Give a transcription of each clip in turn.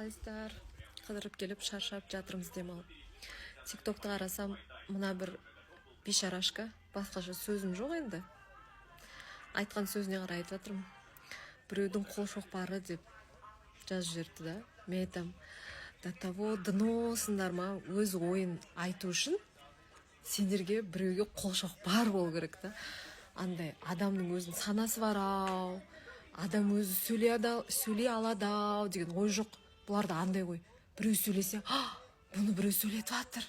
Қалайсыздар? Қыдырып келіп, шаршап жатырмыз, демалып. Тик Токты қарасам, мына бір бейшарашка, басқаша сөзім жоқ енді, айтқан сөзіне қарай айтып жатырмын, біреудің қол шоқпары деп жазып жіберіпті да. Мен айтамын, до того дносыңдар ма? Өз ойын айту үшін сендерге біреуге қол шоқпар болу керек та. Андай адамның өзінің санасы бар ау, адам өзі сөйлей алады ау деген ой жоқ бұларда. Андай ғой, біреу сөйлесе: «А, бұны біреу сөйлетіп жатыр».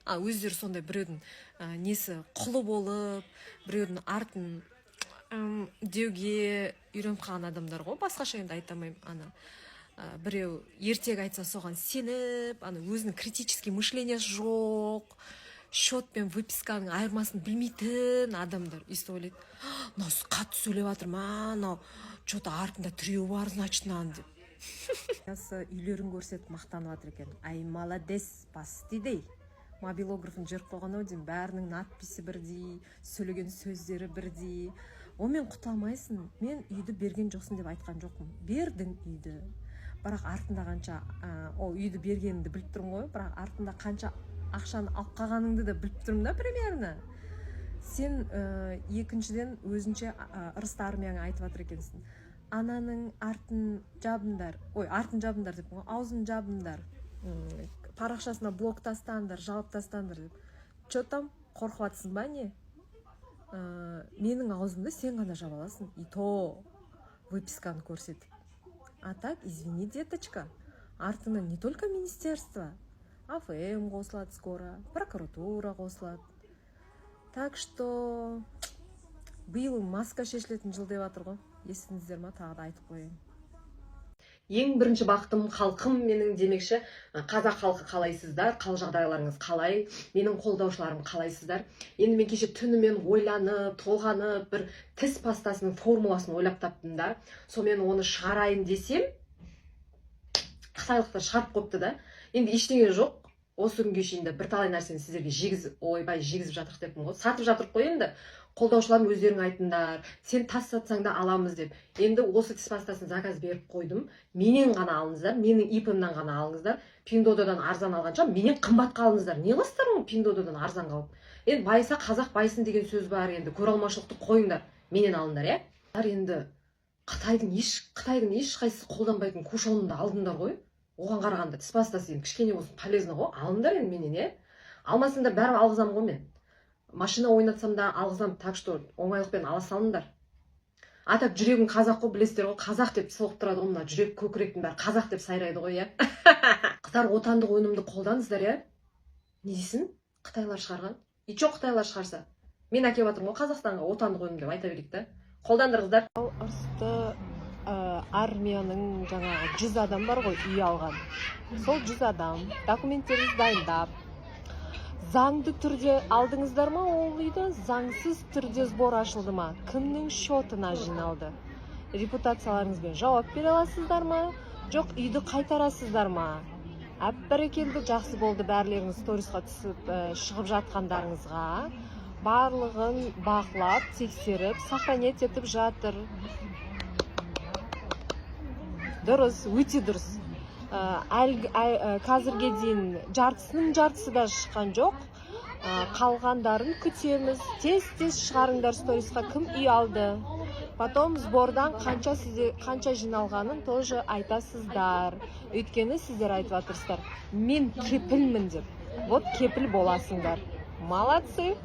А өздері сондай біреудің несі, құлы болып, біреудің артын деуге үйреніп қалған адамдар ғой, басқаша енді айта алмаймын. Ана біреу ертегі айтса, соған сеніп, ана өзінің критический мышлениесі жоқ, счет пен выписканың айырмасын білмейтін адамдар өйстіп ойлайды: «А, мынау қатты сөйлеп жатыр ма, мынау че то артында тіреу бар, значит, мынаның», — деп. Үйлерін көрсетіп мақтанып жатыр екен. Ай, молодец, бас дейді. Мобилографын жіберіп қойған ау деймін. Бәрінің надписі бірдей, сөйлеген сөздері бірдей. Онымен құтыла алмайсың. Мен үйді берген жоқсың деп айтқан жоқпын. Бердің үйді, бірақ артында қанша ол үйді бергеніңді біліп тұрмын ғой, бірақ артында қанша ақшаны алып қалғаныңды да біліп тұрмын да примерно. Сен екіншіден, өзінше ырысты армияңа айтып жатыр екенсің: ананың артын жабыңдар, ой, артын жабыңдар деп, аузын жабыңдар, парақшасына блок тастаңдар, жауып тастаңдар деп. Че там, қорқып жатсың ба, не? Менің аузымды сен ғана жаба аласың, и то выписканы көрсетіп. А так, извини, деточка, артыңнан не только министерство, АФМ қосылады, скоро прокуратура қосылады. Так что биыл маска шешілетін жыл деп жатыр ғой, естідіңіздер ма? Тағы да айтып қояйын. Ең бірінші бақытым — халқым менің демекші, қазақ халқы, қалайсыздар? Қал жағдайларыңыз қалай? Менің қолдаушыларым, қалайсыздар? Енді мен кеше түнімен ойланып толғанып бір тіс пастасының формуласын ойлап таптым да, сонымен оны шығарайын десем, қытайлықтар шығарып қойыпты да. Енді ештеңе жоқ, осы күнге шейін де бірталай нәрсені сіздерге жегізіп, ойбай, жегізіп жатырық деппін ғой, сатып жатырық қой. Енді қолдаушыларым, өздерің айтыңдар, сен тас сатсаң да аламыз деп. Енді осы тіс пастасын заказ беріп қойдым. Менен ғана алыңыздар, менің ИП-мнан ғана алыңыздар. Пиндодадан арзан алғанша, менен қымбатқа алыңыздар. Не қыласыздар оны Пиндодадан арзанға алып? Енді байыса, қазақ байысын деген сөз бар. Енді көре алмаушылықты қойыңдар, менен алыңдар, иә. Енді қытайдың ешқайсысы қолданбайтын кушонын да алдыңдар ғой. Оған қарағанда тіс пастасы енді кішкене болсын полезно ғой. Алыңдар енді менен, иә. Алмасаңдар, бәрібір алғызамын ғой мен, машина ойнатсам да алғызамын. Так что оңайлықпен ала салыңдар. А так жүрегім қазақ қой, білесіздер ғой, қазақ деп соғып тұрады ғой мына жүрек, көкіректің бәрі қазақ деп сайрайды ғой, иә. Қыздар, отандық өнімді қолданыңыздар, иә. Не дейсің, қытайлар шығарған? И че, қытайлар шығарса, мен әкеліп жатырмын ғой Қазақстанға отандық өнім деп айта берейік та. Қолдаңдар, қыздар. Ал ырысты армияның жаңағы 100 адам бар ғой үй алған, сол 100 адам документтеріңізді дайындап, заңды түрде алдыңыздар ма ол үйді, заңсыз түрде сбор ашылды ма, кімнің счетына жиналды, репутацияларыңызбен жауап бере аласыздар ма, жоқ үйді қайтарасыздар ма? Әп бәрекелді, жақсы болды бәрілеріңіз сторисқа түсіп шығып жатқандарыңызға. Барлығын бақылап, тексеріп, сохранять етіп жатыр. Дұрыс, өте дұрыс. Қазірге дейін жартысының жартысы да шыққан жоқ. Қалғандарын күтеміз. Тез тез шығарыңдар сторисқа, кім үй алды. Потом сбордан қанша, сізде қанша жиналғанын тоже айтасыздар, өйткені сіздер айтып жатырсыздар, мен кепілмін деп. Вот кепіл боласыңдар, молодцы.